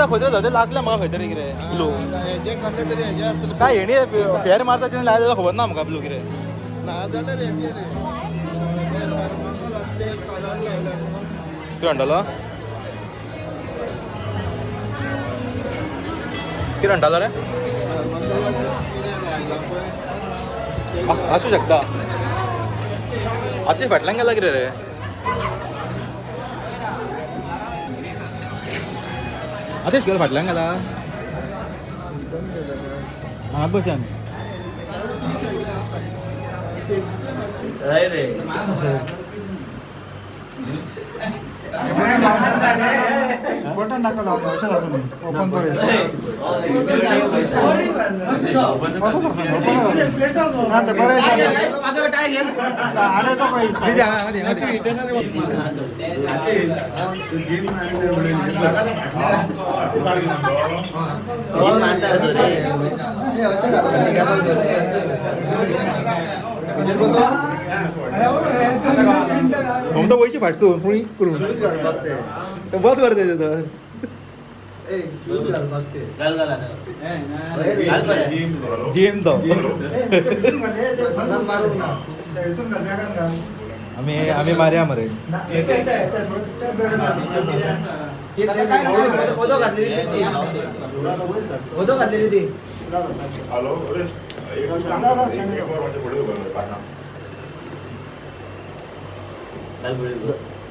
आतां खंय तरी लागलें म्हाका खंय तरी कितें ग्लू. हेजे कसले तरी हेजे आसतले. काय हेणी फेर मारता तेणी लायलें जाल्यार खबर ना आमकां ब्लू कितें. ना जाल्यार हें रे कलर लायला. कितें म्हणटालो? कितें म्हणटालो रे? कितें लायला पळय. आसूं शकता. आतां फाटल्यान गेला कितें रे? आतां गेला फाटल्यान गेला. हांगात बसया आमी. हय रे. बटन नाका लावूं, अशें घालूं न्ही, ओपन कर. असो ओपन ना ते बरें जालें. आडे तो खंय दिसता. हांगा हांगा दी. सोमतो वयची फाटसून फुई करून बस कर तेजे तर. घाल घाल आता. घाल बरें. जिम तो आमी आमी मारया मरे. ओदो घातलेली ती, ओदो घातलेली ती. घाल बरें.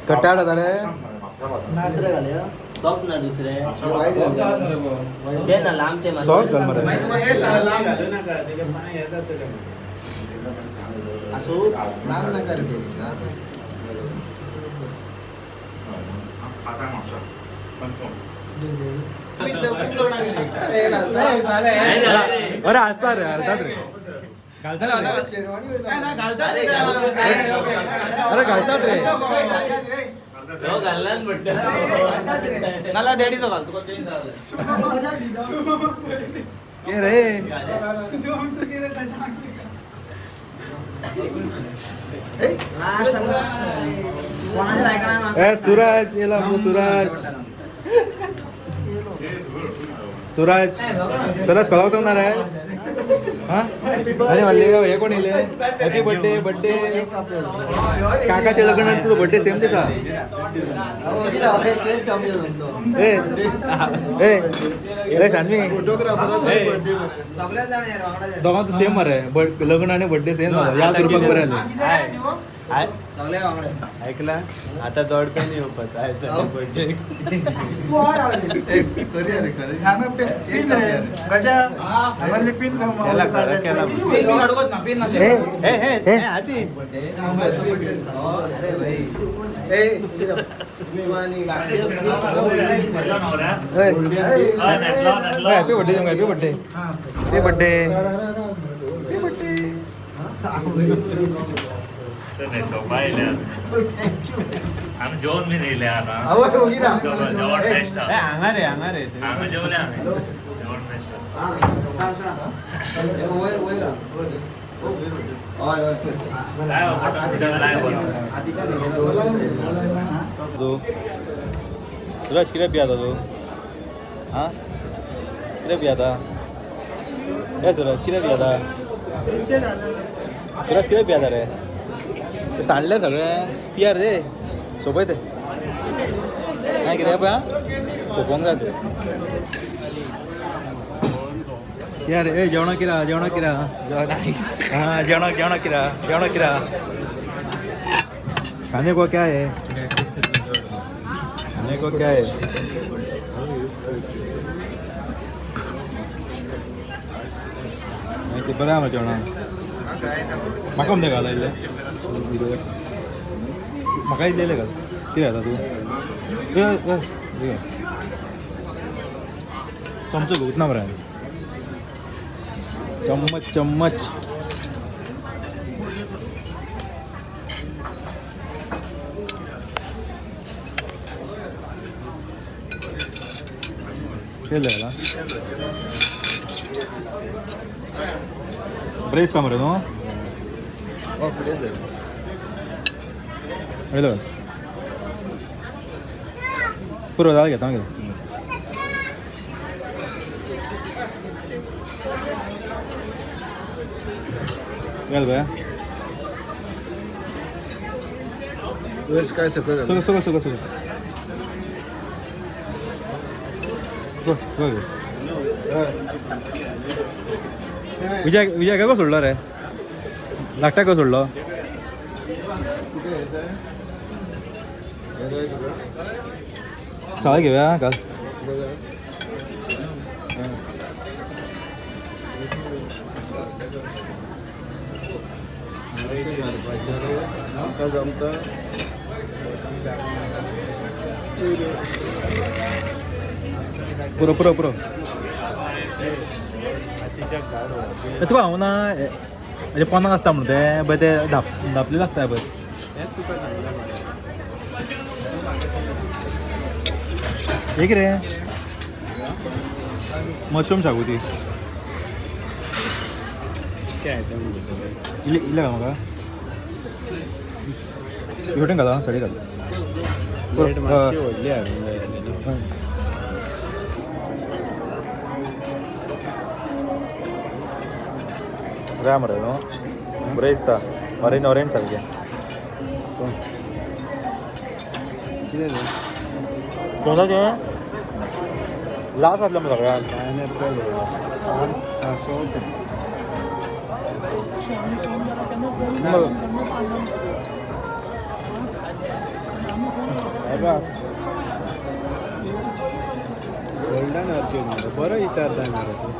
कट्टाड जाता रे. दुसरे घालया. सॉक्स ना दुसरे ते ना लांब ते. सॉक्स घाल मरे. आसूं लांब नाका रे ते. अरे आसता रे, घालतात रे, घालतात रे. अरे घालतात रे. हो घालना म्हणटा. नाल्यार डॅडीचो घाल तुका चेंज जालें. ये रे. ए सूरज येला आमचो सूरज. सूरज सूरज स्कॉलाक वचोंक ना रे? हा अरे मारले हे कोण येयले? Happy birthday. Birthday काकाच्या लग्नात तुजो बड्डे सेम दिसा. ए ए ए शान्वी. फोटोग्राफराचो बर्थडे मरे. दोगां सेम मरे, लग्न आणि बड्डे सेम जालो. याद करपाक बरें जालें. ऐकला आता जोडप्यान येवपाचो आयज बर्थडे. खरी रे खरी. पिन रे गजा, हांगासरली पिन. केला खरें केला. ए हे हे हे आतीश. अरे भाई. Happy birthday, happy birthday, happy birthday. आमी जेवण बी येयले आतां. जेवण बेस्ट. हे हांगा रे, हांगा रे. हांगा जेवले आमी, जेवण बेस्ट. वयर वयर. हय हय. तूं सूरज कितें पियाता तूं? आं कितें पियाता? ए सूरज कितें पियाता? सूरज कितें पियाता रे? ते सांडले सगळें पिया रे, सोंपय ते. ना कितें पळय आं सोंपोवंक जाय तुवें. कित्या रे? ए जेवणाक कित्या? जेवणाक कित्या? हाँ जेवणाक, जेवणाक कित्या? जेवणाक कित्या? खाने को क्या है? खाने को क्या है? ते बरें आहा जेवणाक. म्हाका अमतें घाल इल्लें, म्हाका इल्लें इल्लें घाल. कितें घालता तूं? ए, ए, चमचो घेवच ना मरे. चम्मच चम्मच. केलं घाला. बरें दिसता मरे न्हू. हॅलो पुरो जालें, घेता मागीर. घाल भया. वेज काय सेपरेट? सगळं सगळं सगळं सगळं. गो गो. विजय विजय काय सोडलो रे? धाकट्या का सोडलो? कुठे यायचं आहे? हे जाय तुका. साळ घेऊया घाल. तुका जाय. हां. अशें घालपाचें रे आमकां जमता. पुरो पुरो पुरो. ए, तुका हांव ना म्हणजे पोनाक आसता म्हणून ते पळय ते धाप धापले लागता पळय. हे कितें मशरूम शागुती. इल्ले इल्ले घाल म्हाका. हेवटेन घाल, साडी घाल. प्लेट मातशी व्हडली हाडूंक जाय आसली न्हू. बरें मरे न्हू, बरें दिसता. ऑरेंज ऑरेंज सारकें. कितें तें? कोणाचें लास जातलें मरे सगळ्याक. पायनॅपल सांसव तें. बाबा गोल्डन ऑर्चिड मरे, बरो विचारता मरे तूं.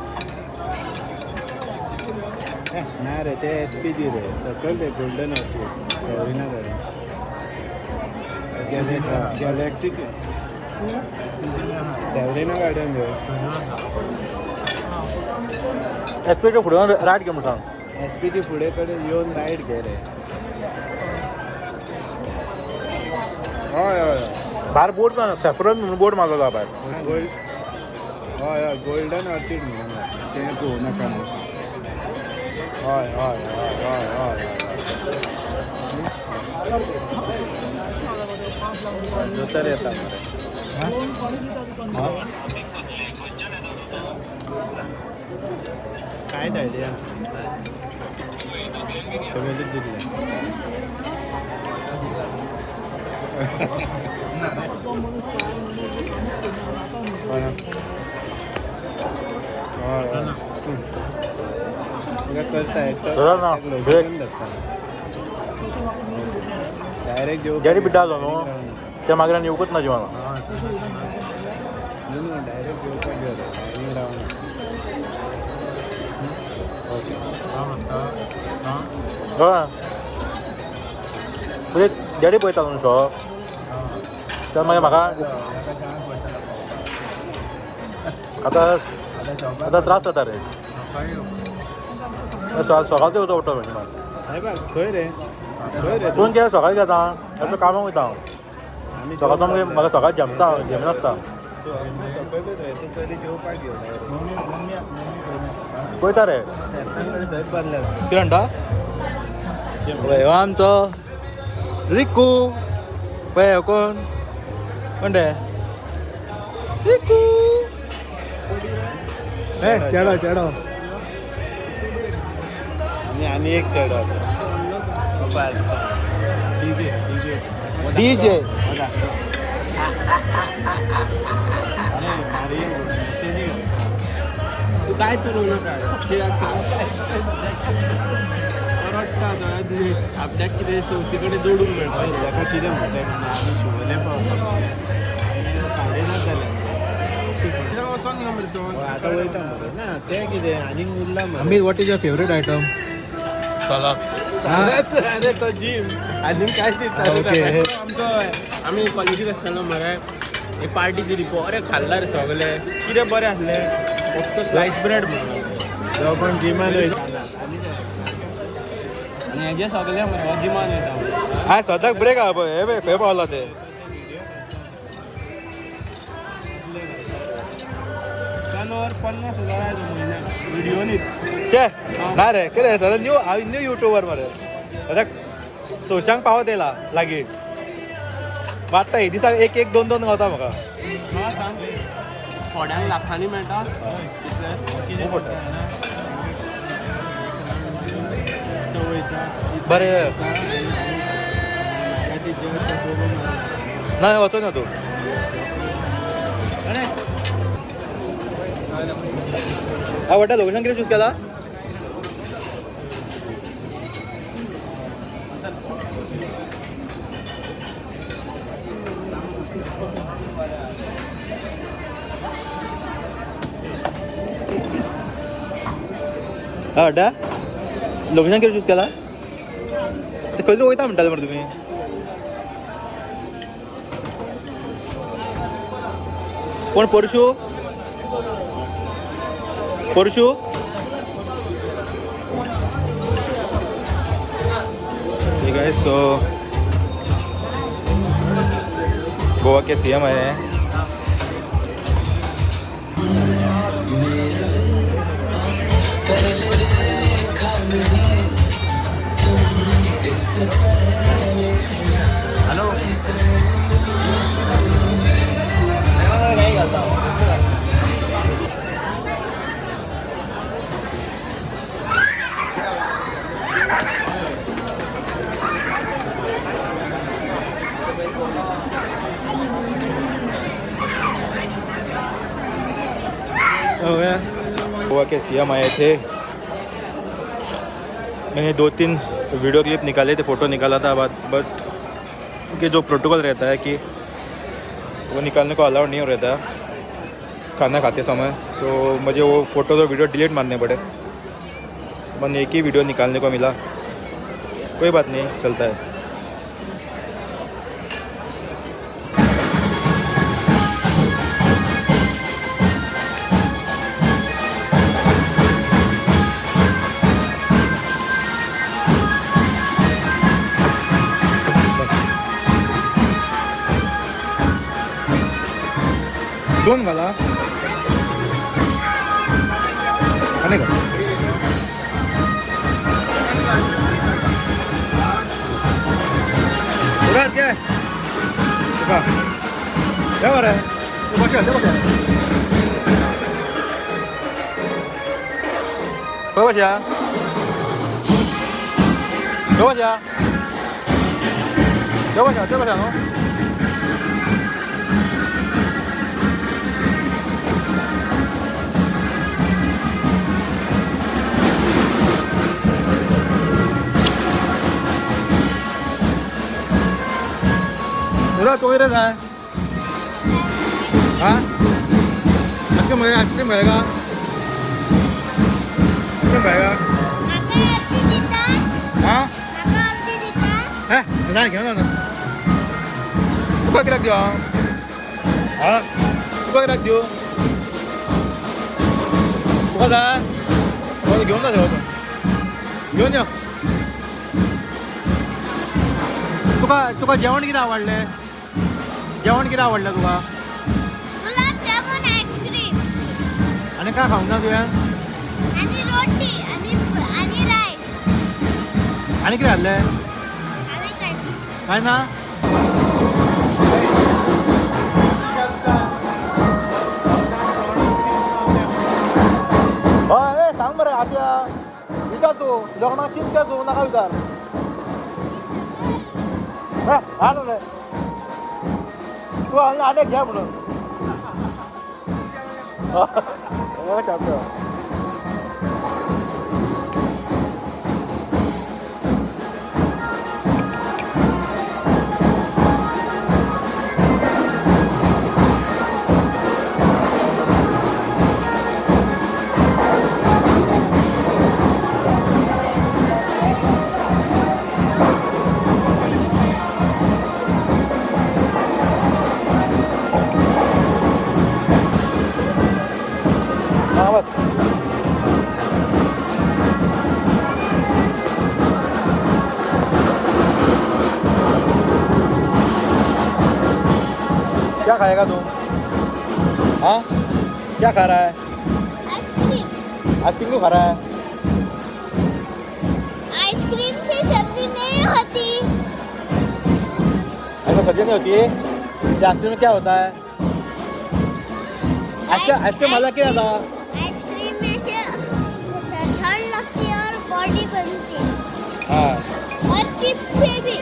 ना रे, ते एस पी जी रे, सकयल ते गोल्डन ऑर्चिड सेवरिना कडेन. गॅलेक्सी गॅलेक्सी ते. सेवरिना गार्डन रे. एस पी फुडें रायट घे म्हूण सांग. एस पी टी फुडें कडेन येवन रायट घे रे. हय हय. भायर बोर्ड मारलो, सॅफ्रन म्हणून बोर्ड मारलेलो भायर. गोल्ड, हय हय, गोल्डन ऑर्चिड म्हणून. तें पळोवं नाका न्हू. हय हय हय हय हय. दोतोर येता मरे. कांयच आयडिया सगळेच दिसलें. हय हय, करता. चला ना, ब्रेक. डायरेक्ट जेवण. डॅडी पिड्डा जालो न्हू त्या मागीर आनी येवकूच ना जिवान. डायरेक्ट जेवपाक गेलो, डायनींग रावना. ओके. हय, म्हणजे डॅडी पळयता न्हू शॉप तर मागीर म्हाका आतां आतां त्रास जाता रे. सकाळचो येवचो पडटलो म्हणजे म्हाका. साहेबा, खंय रे, खंय रे? पूण कितें सकाळीं घेता, आतां कामाक वयता हांव. आमी सकाळचो मागीर म्हाका सकाळीं जमता, जमनासता. सकयलूच रे तूं, पयलीं जेवपाक यो डायरेक्ट. पळयता रे. कडेन थंयच बसल्या. कितें म्हणटा? पळय हो आमचो रिकू. पळय हो कोण कोण रे? रिकू. चेडो चेडो. आनी आनी एक चेडो आसा. DJ DJ. DJ. तू काय चलोवं नाका कित्याक सांग, परवडटा तो आपल्याक कितें चवथी कडेन जोडूंक मेळपाचें. ताका कितें म्हणलें, आमी शिवोले पावता काडिनात जाल्यार वचोन यो मरे तो. आतां वयता मरे. ना तें कितें आनीक उरलां मरे. Amit, what is your favourite item? Salad. अरे तो जीम आनीक काय दिता? ओके. आमचो आमी कॉलेजीक आसतना मरे एक पार्टी दिली, बरें खाल्ला रे सगळें कितें बरें आसलें, फक्त स्लायस ब्रेड म्हणून. जो कोण जिमान वयता. आनी हेजे सगळे मरे हो जिमान वयता. आयज स्वताक ब्रेक आहा पळय. हे पळय खंय पावला ते. टर्न 50,000 आयलो म्हयन्याक व्हिडियो न्हीत. चे ना रे, कितें सदां न्यू हांव न्यू युट्यूबर मरे. आतां सोशांक पावत येयला लागीं वाडटा. ही दिसाक एक एक दोन दोन गावता म्हाका. सांग. थोड्यांक लाखांनी मेळटा. खूब पडटा. बरें ना वचो ना तूं. आवडटा लोकेशन कितें चूज केला? आवडटा लोकेशन कितें चूज केला? ते खंय तरी वयता म्हणटाले मरे तुमी. कोण परशू? परशू ठीक है. सो गोवा के सीएम आए हैं. गोवा के सीएम आए थे. मैंने 2-3 वीडियो क्लिप निकाले थे, फ़ोटो निकाला था, बट उनके जो प्रोटोकॉल रहता है कि वो निकालने को अलाउड नहीं हो रहता है खाना खाते समय. सो मुझे वो फ़ोटो तो वीडियो डिलीट मारने पड़े. मैंने एक ही वीडियो निकालने को मिला. कोई बात नहीं, चलता है. दोन घाला आनी घाल. उरात घे तुका हे मरे तूं बशे ते बशे खंय बशया खंय बशया ते बशया ते बशया न्हू. उरा तो रे जाय. हाँ आइसक्रीम मिळेगा? आइसक्रीम मिळेगा? आइसक्रीम मिळेगा? हाँ ना घेवन ना. तुका कित्याक दिवं हांव? आं तुका कित्याक दिवं? तुका जाय? घेवन जा थंय वचून घेवन यो. तुका तुका जेवण कितें आवडलें? जेवण कितें आवडलें तुका? गुलाब जामुन आईस्क्रीम. आनी काय खावंक ना तुवें? आनी रोटी आनी आनी रायस. आनी कितें खाल्लें? आनी काय काय ना? हय सांग मरे आत्या विचार तूं लग्नाक चीज काय तूं नाका विचार. हाड रे तूं आनी घे म्हणून. क्या खाएगा तुम? हाँ क्या खा रहा है? आइसक्रीम। आइसक्रीम क्यों खा रहा है? आइसक्रीम से सर्दी नहीं होती। ऐसा सर्दी नहीं होती है? आइसक्रीम में क्या होता है? आईस्क्रीम मला कितें जाता? आइसक्रीम में से ठंड लगती है और बॉडी बनती है। हाँ और चिप्स से भी।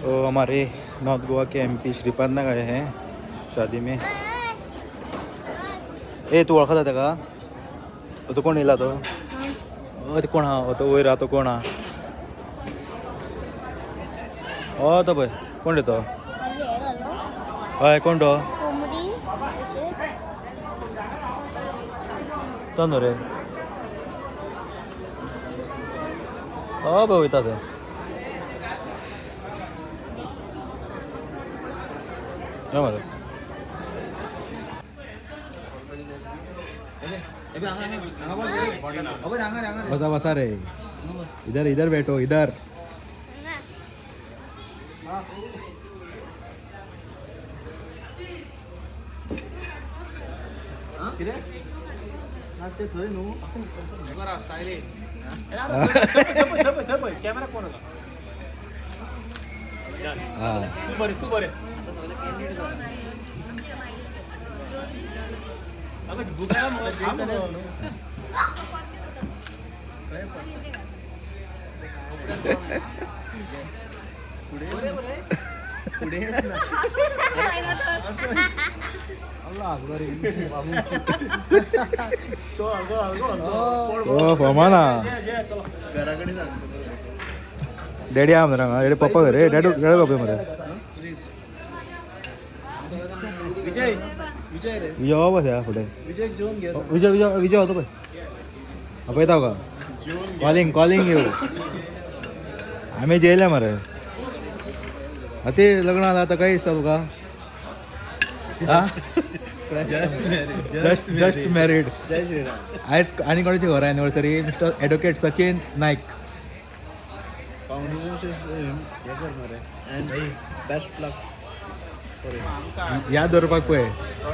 तो हमारे नॉर्थ गोवा के एमपी श्रीपाद नाग आए हैं शादी में। ए तू वळखता ताका? तो कोण येयला तो? तो कोण हा? तो वयर हा तो कोण हा? ओ तो पळय कोण रे तो? हय कोण तो? तो न्हू रे। ओ पळय वयता ते। मरे बसा बसा रे, इधर इधर बैठो इधर। हाँ तू बरे डॅडी आहा मरे हांगा, डॅडी पप्पा घरे, डॅडू डॅडू बापूय मरे। विजय विजय रे विजय हो बस ह्या फुडें। विजय जेवन घे। विजय विजय विजय हो तो पळय आपयता का कॉलिंग कॉलिंग you. आमी जेयले मरे। आतां ते लग्न जालां आतां काय दिसता तुका? Just just married. जय श्रीराम। आयज आनी कोणाची खबर anniversary? Mister advocate Sachin Naik. याद दवरपाक पळय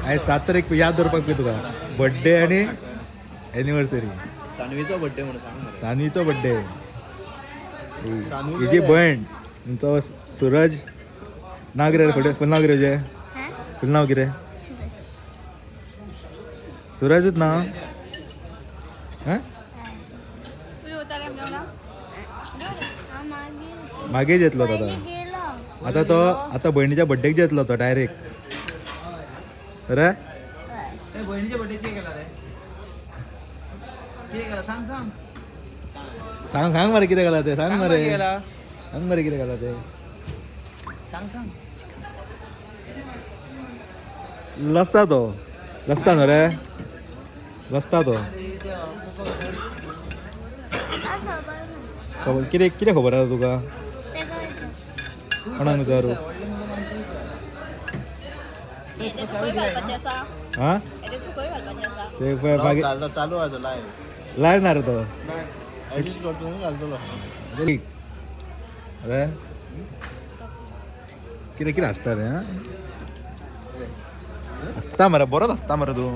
आयज 7 तारीख याद दवरपाक पळय तुका बड्डे आनी एनिवर्सरी। सानवीचो बड्डे म्हणून सांग मरे। सानवीचो बड्डे। हिजी भयण तुमचो सूरज नाव कितें फुडें? फूल नाव कितें तुजें? फूल नाव कितें? सूरजूच नाव? हां मागीर येतलो तो आतां। आतां तो आतां भयणीच्या बड्डेक येतलो तो डायरेक्ट। अरे सांग सांग मरे कितें केलां तें सांग मरे, सांग मरे कितें केलां तें सांग सांग। लसता तो, लसता न्हू रे, लसता तो। खबर कितें कितें खबर आसा तुका? कोणाक विचारू? हां ते मागीर चालू आसा लायव्ह। लायव्ह ना रे तो एडिट करतो घालतलो। अरे कितें कितें आसता रे? हां आसता मरे, बरोच आसता मरे तूं।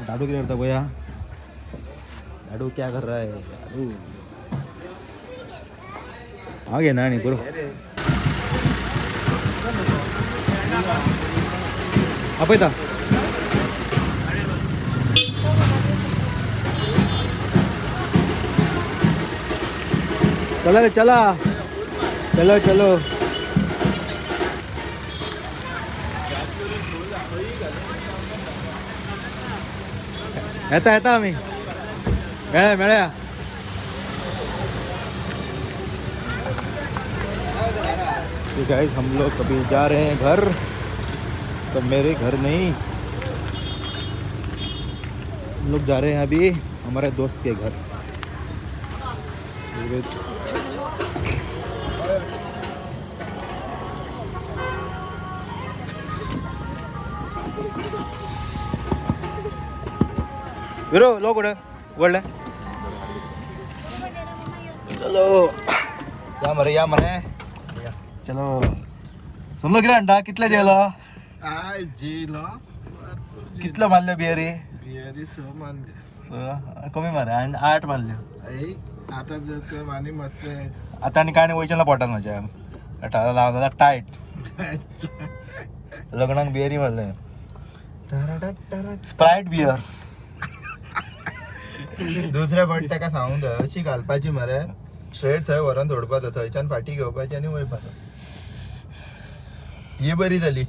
दादू कितें करता पळया? दादू क्या कर रहा है? दादू हांव घेना आनी पुरो। आपयता चला रे, चला चलो चलो। येता येता आमी, मेळ्या मेळ्या. तो गाइस हम लोग अभी जा रहे हैं घर, तो मेरे घर नहीं, हम लोग जा रहे हैं अभी हमारे दोस्त के घर. विरो लो कुठं उघडलं? चलो या मरे, या मरे. चलो समजलो कितें म्हणटा? कितले जेवलो? I जेलो. कितलो मारल्यो बियरी? बियरी स मारले. सो कमी मार आनी 8 मारल्यो. आतां जर तर आनी मातशें. आतां आनी कांय वयचें ना पोटान म्हज्या, लावन जाल्यार टायट. लग्नाक बियरी मारले, स्प्रायट बियर. दुसऱ्या फावट ताका सांगूंक जाय अशी घालपाची मरे, स्ट्रेट थंय व्हरोन सोडपाचो, थंयच्यान फाटी घेवपाची आनी वयपाचो. ही बरी जाली.